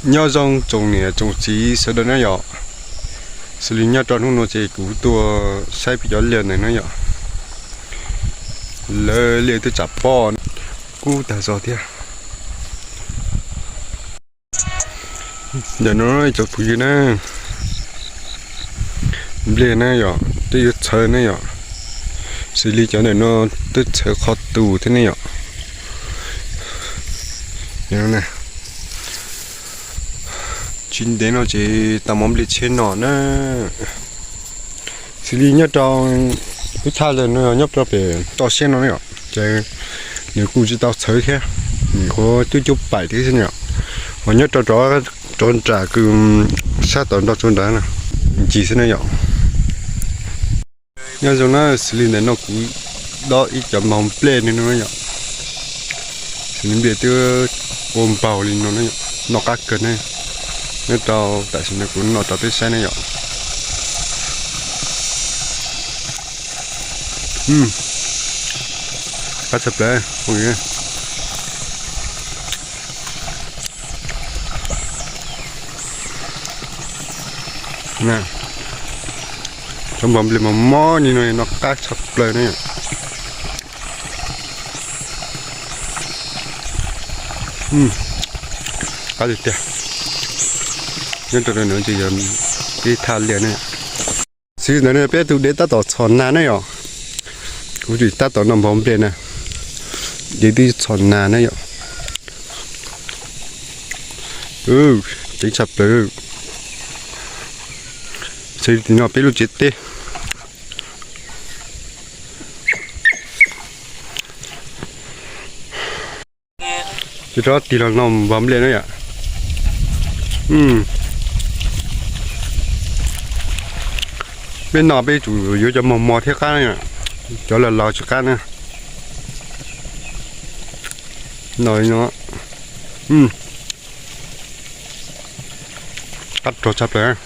Nyob zoo tsoom niam tsoom txiv sawv daws na yom. Xws li nyob rau hnub no ces kuv tuaj saib peb cov liaj ntawm no yom. Lawv liaj twb tsam poj kub tag zog thiab. Ntawm no cov phooj ywg na, nplej na yom, twb yuav txhawv na yom. Xws li cov ntawm no twb txhawv qhov tus thiab ne yom. Tsis ntev no ces tau mov nplej tsheb no na. Xws li nyob rau lub thaj liaj no nyob rau pem toj siab no na yom, ces nws kuj tsis tau txhawv thiab, nws qhuav cub cub paim thiab xwb na yom. Ho nyob rau rov nram kws sab tom nrog tsuas nrad na, ncig xwb na yom. Nyob zoo na, xws li ntawm no kuv dob ib cov npog nplej no yom. Xws li nplej twb ua npaug li no, noj qab kawg ne. Nyob rau tam sim no kuv noj rau peb saib ne yom. Qab tshaj plaws. Cov npog nplej mos mos li no noj qab tshaj plaws ne. Qab tiag tiag. Nyob rau no ces yog peb thaj liaj ne. Xws li ntawm no peb tus dev tab tom txhom nas ne yom. Kuv tab tom noj npog nplej na, dev twb txhom nas ne yom. Ceev tshaj plaws. Xws li tim no peb lub tsev teb. Ces rov tig los noj npog nplej na yom. Peb noj peb yuav tsum yuav cov mos mos thiab qab na yom, cov laus laus tsis qab na. Noj li no, qab rog tshaj plaws.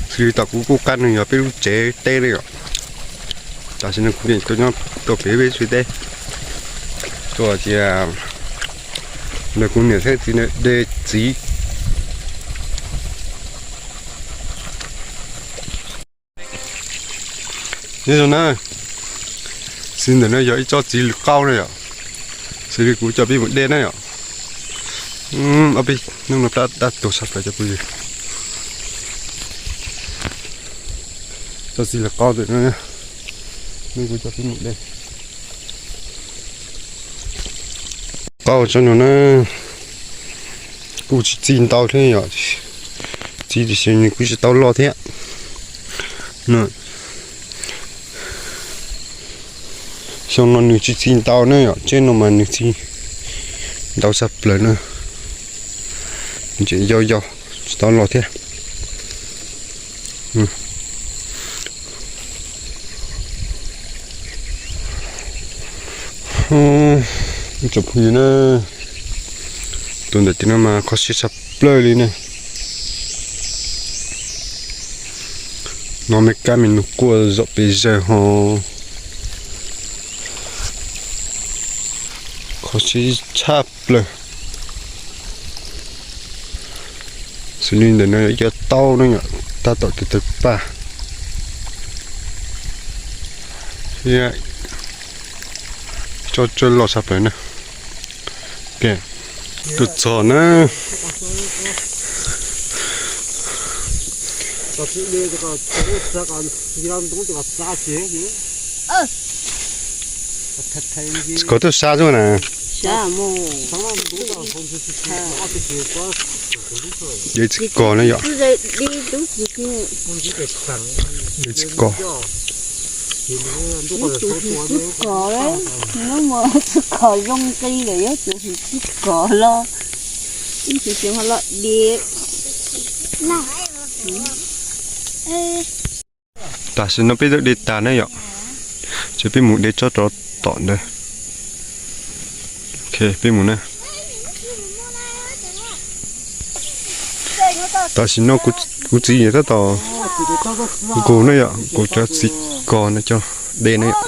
Xws li tom kuv kuj qab no yog peb lub tsev teb ne yom. Tam sim no kuv tuaj nyob rau pem peb tsev teb, tuaj cia nrog kuv niam thiab txiv de txiv. Nyob zoo na, xws li ntawm no yog ib tsob txiv lws qaub na yom. Xws li kuv coj peb mus de na yom. Ob peb hnub no plab dab tuag tshaj plaws cov phooj ywg. Tsob txiv lws qaub ntawm no, hnub kuv coj peb mus de. Qaub tsob no na, kuj tsis txi ntau thiab yom. Txiv tiam sis nws kuj tsis tau loj thiab. Xyoo no nws tsis txi ntau na yom, tsheb no mas nws txi ntau tshaj plaws na. Nws tseem yau yau, tsis tau loj thiab. Ib tsoom phooj ywg na, tus ntawm tim no mas kho siab tshaj plaws li ne. No me kab me nus quaj zaum pes zawg ho kho siab tshaj plaws. Xws li ntawm no yog ib co taub na yom, tab tom tig tawg paj thiab tsob tsawb loj tshaj plaws na. Tuaj txog na. Txiv kos tuaj sab xwb na. Yog ib txiv kos na yom. Yog ib txiv kos. Txiv kos zoo nqi lawm yog tus txiv kos los ib txiv txiv ho los de. Tam sim no peb twb de tas na yom, ces peb mus de tsob rov tom ntawd. Ok, peb mus na. Tam sim no kuv txiv tab tom nkaus na yom, nkaus cov txiv kos no coj de na yom.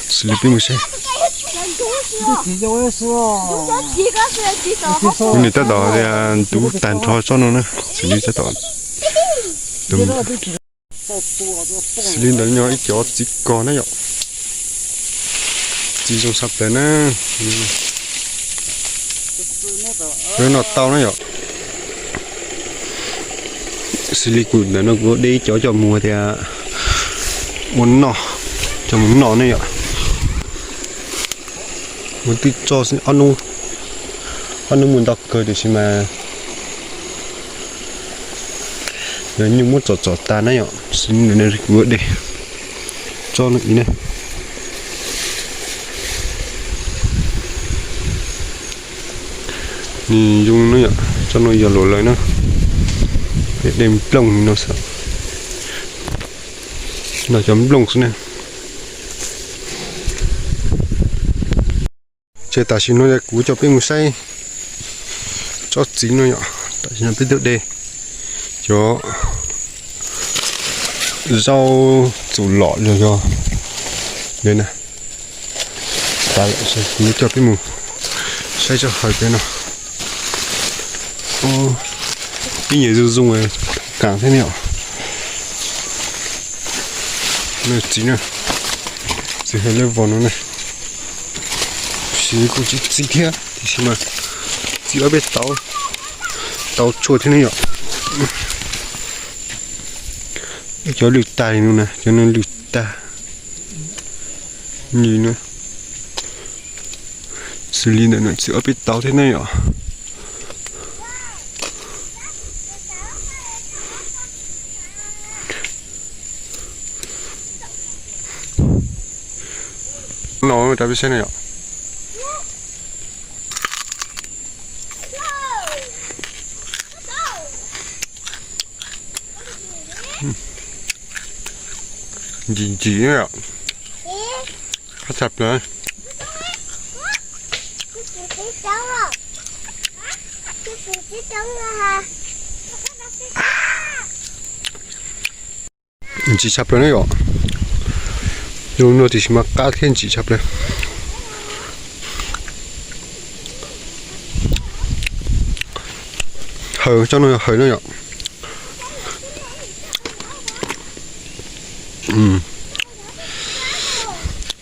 Xws li peb mus saib. Tus niam tab tom tias ntub tag nrho tsob no na, xws li tab tom, xws li ntawd nyob ib cov txiv kos na yom, txiv zoo tshaj plaws na, noj tau na yom. Xws li kuv ntawm no kuv de ib cov coj mus tias ua noj, coj mus noj ne yom. Kuv twb tso ob hnub, ob hnub mus nto kawg tiam sis mas lawv nyuj muab txom txom tas na yom, xws li ntawm no kuv de tso no ib na. Nws zoo no yom, tso no yog luam lawm na, de nplooj no xwb, no cov nplooj xwb na. Ces tam sim no kuv coj peb mus saib tsob txiv no yom, tam sim no peb tuaj de cov zaub txuas lom los yog ntawd na. Kuv coj peb mus saib tsob hawv peb no. Ib nyuag zoo zoo kam thiab ne yom. Txiv na, txiv hawv lawv vog no na. Tab sis kuj tsis txi thiab tiam sis mas txi ob peb tauv, tauv tshuaj thiab ne yom. Cov lwj tag li no na, cov no lwj tag li no. Xws li ntawm no txi ob peb tauv thiab ne yom. No rau peb saib na yom. Ncim ncim, qab tshaj plaws. Ntsim tshaj plaws na yom. Zoo no tiam sis mas qab thiab ntsim tshaj plaws. Hawv, tsob no yog hawv no yom.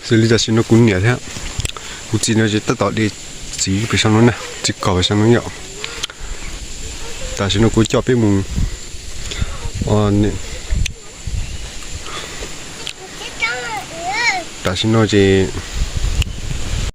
Xws li tam sim no kuv niam thiab kuv txiv no ces tab tom de txiv pem saum no na, txiv kos pem saum no yom. Tam sim no kuv coj peb mus, tam sim no ces